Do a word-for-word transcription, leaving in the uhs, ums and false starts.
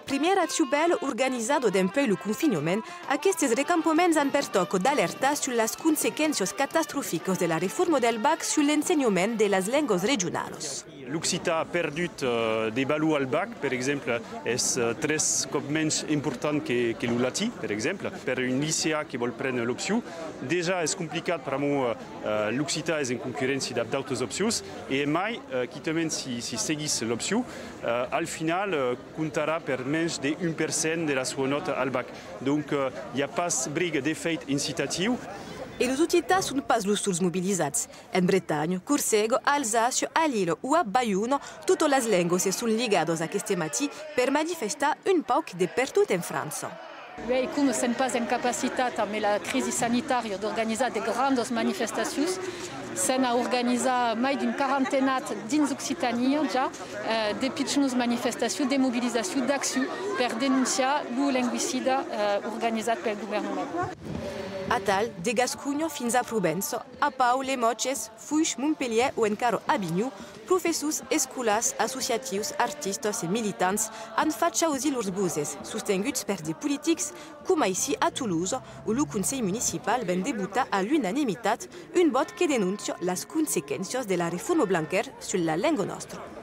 Primièra accion bèla organizada dempuèi lo confinhament, aquestes recampaments an per tòca d'alertar sus las consequéncias catastroficas de la reforma del bac sus l'ensenhament de las lengas regionalas. L'occitan a perdut, eh, de valor al bac, per exemple, es, eh, tres còps mensh important que, que lo latin, per exemple. Per un licean que vòl prene l'opcion, dejà es complicat pr'amor, eh, l'occitan es en concurréncia dab d'autas opcions, e mai, eh, quitament si, si seguís l'opcion, eh, al final, eh, comptarà per mensh de un per cent de la soa nòta al bac. Donc, eh, i a pas briga d'efèit incitatiu. E los occitans son pas los sols mobilizats. En Bretanha, Corsega, Alsàcia, a Lilha o a Baiona, totas las lengas se son ligadas aqueste matin per manifestar un pauc de pertot en França. Uèi, coma sèm pas en capacitat, ambe la crisi sanitària, d'organizar de grandas manifestacions, sèm a organizar mai d'un quarantenat dins Occitània ja, eh, de pichonas manifestacions, de mobilizacions, d'accions per denonciar lo lingüicida, eh, organizat pel governament. Atal, de Gasconha fins a Provença, a Pau, Lemòtges, Foish, Montpelhièr o encara Avinhon, professors, escolars, associatius, artistas e militants an fach ausir lors voses, sostenguts per de politics, coma aicí a Tolosa, ont lo Conselh Municipal ven de votar a l'unanimitat un vòt que denóncia las consequéncias de la reforma Blanquer sus la lenga nòstra.